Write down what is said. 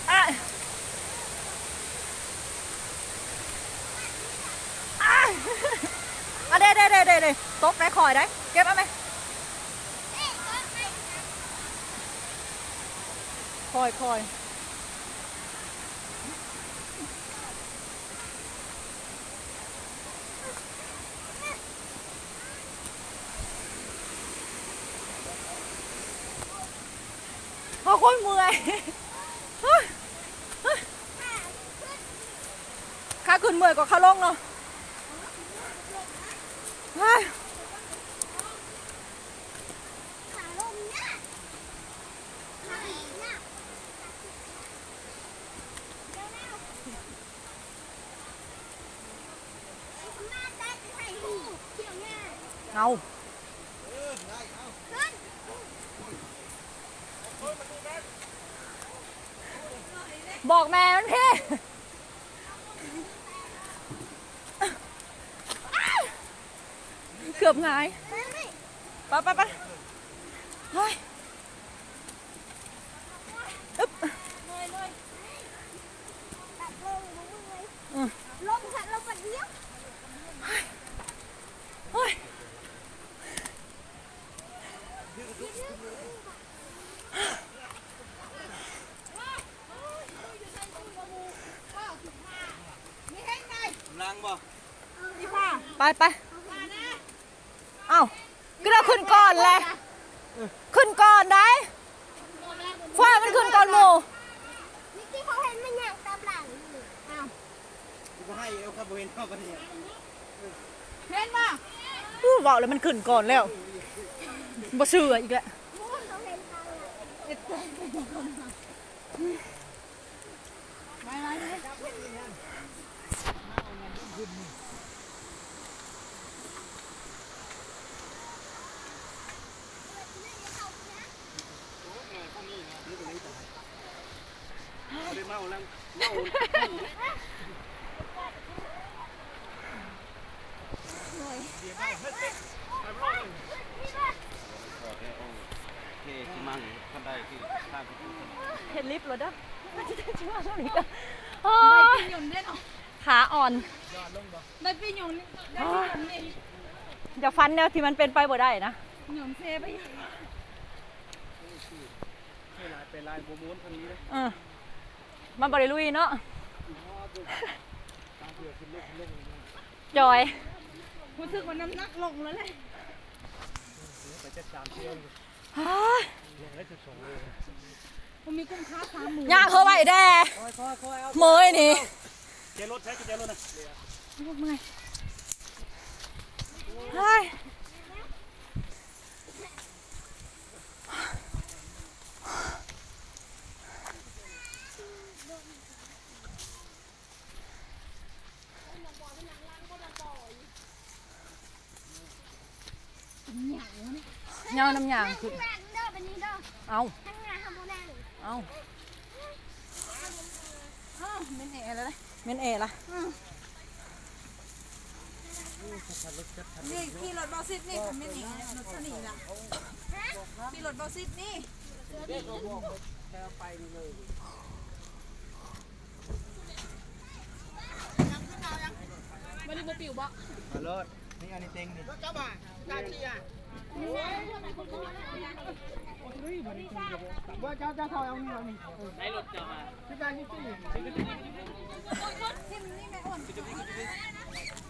ອາ ອາ ອາ ເດ້ໆໆໆ ຕົກໄດ້ ຄ່ອຍໄດ້ ເກັບເອົາແມະ ຄ່ອຍໆ. ໂອ້ຍ ໂຄດເມື່ອຍ ຂາຂຶ້ນເມື່ອຍກວ່າຂາລົງເນາະ. ເອົາ ບອກແມ່ມັນເພ ເກືອບຫງາຍ ໄປ ໄປ ໄປ ເຮີ້ຍ ອຶບ ອືມ ລົງ ລົງບາດດຽວ ໂອ້ຍ ໂອ້ຍ. ໄປ ໄປ ເອົ້າ ກໍລະຂຶ້ນກ່ອນແຫຼະ ຂຶ້ນກ່ອນໄດ໋ ຄວາຍມັນຂຶ້ນກ່ອນໝູ່ ນີ້ທີ່ເຂົາເຫັນມັນຍ່າງຕາມຫຼັງ ອ້າວ ບໍ່ໃຫ້ເອົາ ຄັນບໍ່ເຫັນເຮົາປານນີ້ ເຫັນບໍ່? ອູ້ ເວົ້າແລ້ວມັນຂຶ້ນກ່ອນແລ້ວ ບໍ່ເຊື່ອອີກແລ້ວ. ເຮັດລິບໂລດເດີ ໂອ້ຍ ຂາອ່ອນ ໄດ້ໄປຍົນ ໄດ້ໄປຍົນນີ້ ຢ່າຝັນແນວທີ່ມັນເປັນໄປບໍ່ໄດ້ນະ ຍົນເຊໄປຢູ່ ເອີ ມັນບໍ່ໄດ້ລຸຍເນາະ ຈອຍ ຮູ້ສຶກວ່ານ້ຳໜັກລົງແລ້ວແຫຼະ ໄປຈັກສາມເທື່ອ ບໍ່ມີກຸ້ມຄ່າສາມໝູ່ ຍ່າງເຂົາໄວ້ແດ່ ເມີຍນີ້ ແຈລົດໃຊ້ແຈລົດນະ ເມື່ອຍ ເຮີ້ຍ. ຍາວນຳຍາງຂຶ້ນ ເອົ້າ ເອົ້າ ແມ່ນແອລະ ແມ່ນແອລະ ນີ້ຂີ່ລົດເບົາຊິດນີ້ ແມ່ນແອລົດຊະນີ້ລະ ຂີ່ລົດເບົາຊິດນີ້. ບໍ່ໄດ້ບໍ່ປິວບໍ່? ມາໂລດ ນີ້ອັນນີ້ເຕັງນີ້ ເຈົ້າມາ ເຈົ້າເຊຍ ບໍ່ ເຈົ້າ ເຈົ້າຖອຍເອົານີ້ ເອົານີ້ ໄດ້ລົດເຈົ້າມາ ຄືການຊິຕີ ທີມນີ້ແມ່ອ່ອນ.